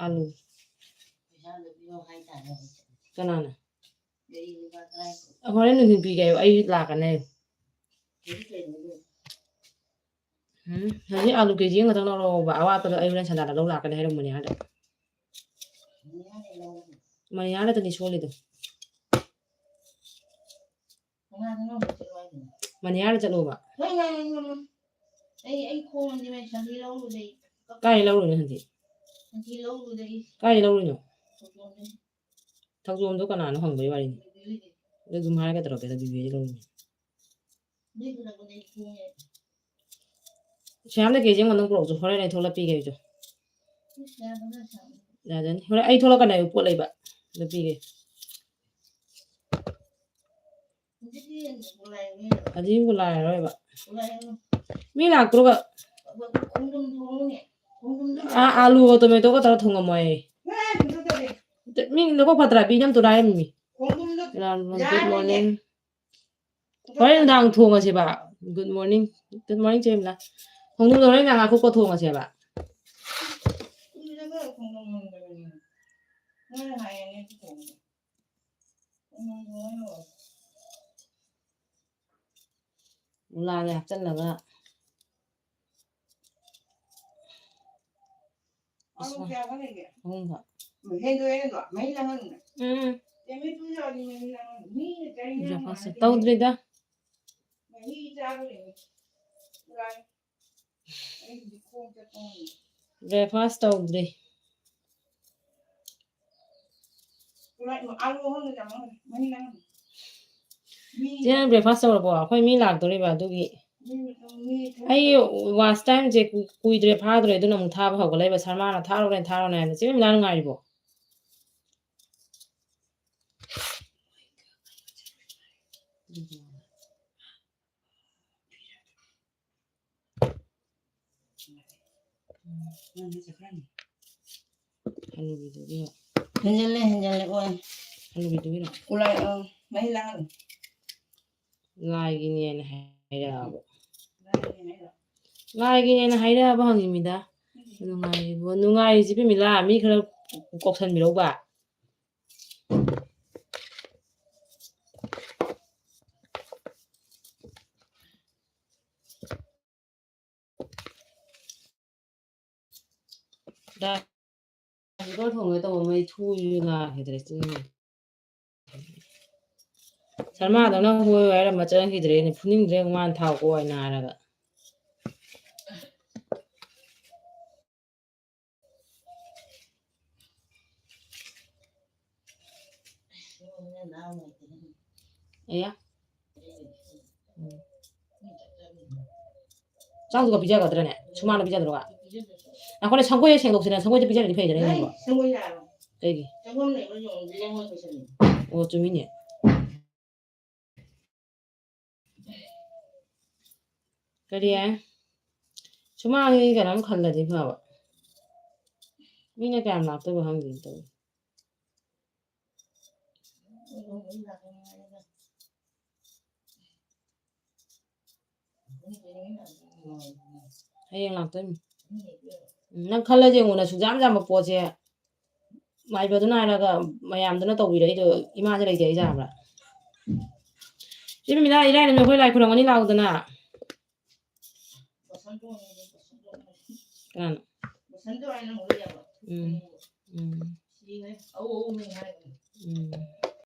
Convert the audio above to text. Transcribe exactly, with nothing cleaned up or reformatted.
ꯑꯥꯂꯨ꯫ ꯀꯅꯥꯅ? ꯍꯣꯔꯦꯟ ꯅꯨꯡꯊꯤꯜ ꯄꯤꯒꯦ ꯍꯥꯏꯌꯨ, ꯑꯩ ꯂꯥꯛꯀꯅꯤ ꯍꯥꯏꯌꯨ꯫ ꯎꯝ, ꯍꯧꯖꯤꯛ ꯑꯥꯂꯨ ꯀꯦ ꯖꯤ ꯑꯃꯈꯛꯇꯪ ꯂꯧꯔꯛꯑꯣꯕ, ꯑꯋꯥꯠꯄꯗꯣ ꯑꯩ ꯍꯣꯔꯦꯟ ꯁꯟꯗꯥꯗ ꯂꯧ ꯂꯥꯛꯀꯅꯤ ꯍꯥꯏꯔꯝꯕꯅꯦ ꯑꯥꯗ꯫ ꯃꯅꯤꯍꯥꯔꯗꯅꯤ ꯁꯣꯜꯂꯤꯗꯣ꯫ ꯃꯅꯤꯍꯥꯔꯗ ꯆꯠꯂꯣꯕ꯫ ꯀꯥꯏ ꯂꯧꯔꯨꯏꯅꯣ ꯍꯧꯖꯤꯛ? ꯀꯥꯏ ꯂꯧꯔꯨꯏꯅꯣ? ꯊꯧꯖꯣꯝꯗꯣ ꯀꯅꯥꯅꯣ ꯍꯪꯕꯩ ꯋꯥꯔꯤꯅꯤ꯫ ꯑꯗꯨ ꯑꯗꯨꯝ ꯍꯥꯏꯔꯒ ꯇꯧꯔꯛꯀꯦ, ꯕꯤꯕꯦꯗꯤ ꯂꯧꯔꯨꯏꯅꯤ꯫ ꯁ꯭ꯌꯥꯝꯗ ꯀꯦ ꯖꯤ ꯑꯃ ꯅꯪ ꯄꯨꯔꯛꯎꯆꯣ, ꯍꯣꯔꯦꯟ ꯑꯩ ꯊꯣꯛꯂꯛꯄꯤꯒꯦ ꯑꯩꯁꯨ꯫ ꯌꯥꯖꯅꯤ꯫ ꯍꯣꯔꯦꯟ ꯑꯩ ꯊꯣꯛꯂꯛꯀꯅꯤ ꯍꯥꯏꯌꯨ, ꯄꯣꯠ ꯂꯩꯕ꯫ ꯑꯗꯨ ꯄꯤꯒꯦ꯫ ꯑꯗꯨꯗꯤ ꯂꯥꯛꯑꯔꯣꯏꯕ꯫ ꯃꯤ ꯂꯥꯛꯇ꯭ꯔꯣꯕ? ꯑꯥ, ꯑꯥꯂꯨꯒ ꯇꯣꯃꯦꯇꯣꯒ ꯇꯧꯔ ꯊꯣꯡꯉꯝꯃꯣ ꯍꯥꯏꯌꯦ꯫ ꯃꯤ ꯅꯀꯣꯛ ꯐꯠꯇ꯭ꯔꯥ? ꯄꯤꯅꯝ ꯇꯨꯔꯥ ꯍꯥꯏꯔꯝꯃꯤ꯫ Good morning꯫ ꯍꯣꯔꯦꯟ ꯅꯨꯡꯗꯥꯡ ꯊꯣꯡꯉꯁꯦꯕ꯫ Good morning꯫ Good morning, ꯆꯦ ꯕꯤꯃꯂꯥ꯫ ꯈꯣꯡꯗ꯭ꯔꯨꯝꯗꯣ ꯍꯣꯔꯦꯟ ꯅꯨꯡꯗꯥꯡ ꯉꯥ ꯈꯣꯛꯄ ꯊꯣꯡꯉꯁꯦꯕ꯫ ꯃꯨꯂꯥꯒ ꯍꯥꯞꯆꯜꯂꯒ꯫ ꯑꯍꯨꯝꯈꯛ꯫ ꯎꯝ꯫ Breakfast ꯇꯧꯗ꯭ꯔꯤꯗ꯫ Breakfast ꯇꯧꯗ꯭ꯔꯤ꯫ ꯆꯦ, ꯅꯪ breakfast ꯇꯧꯔꯕꯣ? ꯑꯩꯈꯣꯏ ꯃꯤ ꯂꯥꯛꯇꯣꯔꯤꯕ ꯑꯗꯨꯒꯤ꯫ ꯑꯩ watch timeꯁꯦ ꯀꯨꯏꯗ꯭ꯔꯦ, ꯐꯥꯗ꯭ꯔꯦ, ꯑꯗꯨꯅ ꯑꯃꯨꯛ ꯊꯥꯕ ꯍꯧꯒꯠꯂꯛꯏꯕ꯫ ꯁꯔꯃꯥꯅ "ꯊꯥꯔꯣꯅꯦ, ꯊꯥꯔꯣꯅꯦ" ꯍꯥꯏꯅ꯫ ꯆꯦ ꯕꯤꯃꯂꯥ ꯅꯨꯡꯉꯥꯏꯔꯤꯕꯣ? ꯍꯅꯨꯕꯤꯗꯨꯒꯤ꯫ ꯍꯦꯟꯖꯜꯂꯦ, ꯍꯦꯟꯖꯜꯂꯦ, ꯑꯣꯏ꯫ ꯍꯅꯨꯕꯤꯗꯨꯒꯤꯔꯣ? ꯈꯨꯂꯥꯏ, ꯑꯪ, ꯃꯍꯤ ꯂꯥꯡꯍꯜꯂꯨ꯫ ꯂꯥꯏꯒꯤꯅꯦꯅ ꯍꯥꯏꯔꯛꯑꯕ꯫ ꯂꯥꯏꯒꯤꯅꯦꯅ ꯍꯥꯏꯔꯛꯑꯕ ꯍꯪꯉꯤꯃꯤꯗ꯫ ꯅꯨꯡꯉꯥꯏꯔꯤꯕꯣ? ꯅꯨꯡꯉꯥꯏꯔꯤꯁꯤ ꯄꯤꯃꯤꯂꯥ, ꯃꯤ ꯈꯔ ꯀꯧꯁꯟꯕꯤꯔꯧꯕ꯫ ꯗꯥ, ꯏꯔꯣꯟ ꯊꯣꯡꯒꯦ ꯇꯧꯕ ꯃꯩ ꯊꯨꯁꯨ ꯉꯥꯏꯈꯤꯗ꯭ꯔꯦ, ꯆꯤꯡ ꯁꯔꯃꯥꯗꯧꯅ ꯍꯣꯏ ꯍꯥꯏꯔꯝꯃ ꯆꯪꯈꯤꯗ꯭ꯔꯦꯅꯦ, ꯐꯨꯅꯤꯡꯗ꯭ꯔꯦ, ꯃꯥꯅ ꯊꯥꯎ ꯀꯣꯏ ꯅꯥꯔꯒ꯫ ꯑꯌꯥ꯫ ꯎꯝ꯫ ꯆꯥꯛꯇꯨꯒ ꯄꯤꯖꯒꯗ꯭ꯔꯅꯦ? ꯁꯨꯃꯥꯡꯗ ꯄꯤꯖꯗ꯭ꯔꯣꯒ? ꯉꯥꯏꯈꯣꯅꯦ, ꯁꯪꯒꯣꯏ ꯍꯦꯛ ꯁꯦꯡꯗꯣꯛꯁꯤꯅꯦ, ꯁꯪꯒꯣꯏꯗ ꯄꯤꯖꯔꯗꯤ ꯐꯩꯗꯅ, ꯅꯪꯕꯣ꯫ ꯀꯩꯒꯤ? ꯑꯣ, ꯆꯨꯝꯃꯤꯅꯦ꯫ ꯀꯔꯤ? ꯁꯨꯃꯥꯡꯒꯤ ꯀꯩꯅꯣꯝ ꯈꯜꯂꯗꯤ ꯐꯕ꯫ ꯃꯤꯅ ꯀꯌꯥꯝ ꯂꯥꯛꯇꯣꯏꯕ ꯈꯪꯗꯦ ꯇꯧꯔꯤ꯫ ꯍꯌꯦꯡ ꯂꯥꯛꯇꯣꯏꯅꯤ꯫ ꯎꯝ, ꯅꯪ ꯈꯜꯂꯁꯦ ꯌꯦꯡꯉꯨꯅ, ꯁꯨꯡꯖꯥꯝ ꯌꯥꯝꯕ ꯄꯣꯠꯁꯦ ꯃꯥꯏꯕꯗꯨꯅ ꯍꯥꯏꯔꯒ ꯃꯌꯥꯝꯗꯨꯅ ꯇꯧꯕꯤꯔꯛꯏꯗꯣ, ꯏꯃꯥꯁꯦ ꯂꯩꯇꯦ ꯑꯩ ꯌꯥꯕ꯭ꯔꯥ? ꯏꯃꯤꯅꯥ, ꯏꯔꯥꯏ ꯅꯨꯃꯤꯠ ꯑꯩꯈꯣꯏ ꯂꯥꯏ ꯈꯨꯔꯝꯒꯅꯤ ꯂꯥꯛꯎꯗꯅ꯫ ꯀꯅꯥꯅꯣ? ꯎꯝ, ꯎꯝ, ꯎꯝ꯫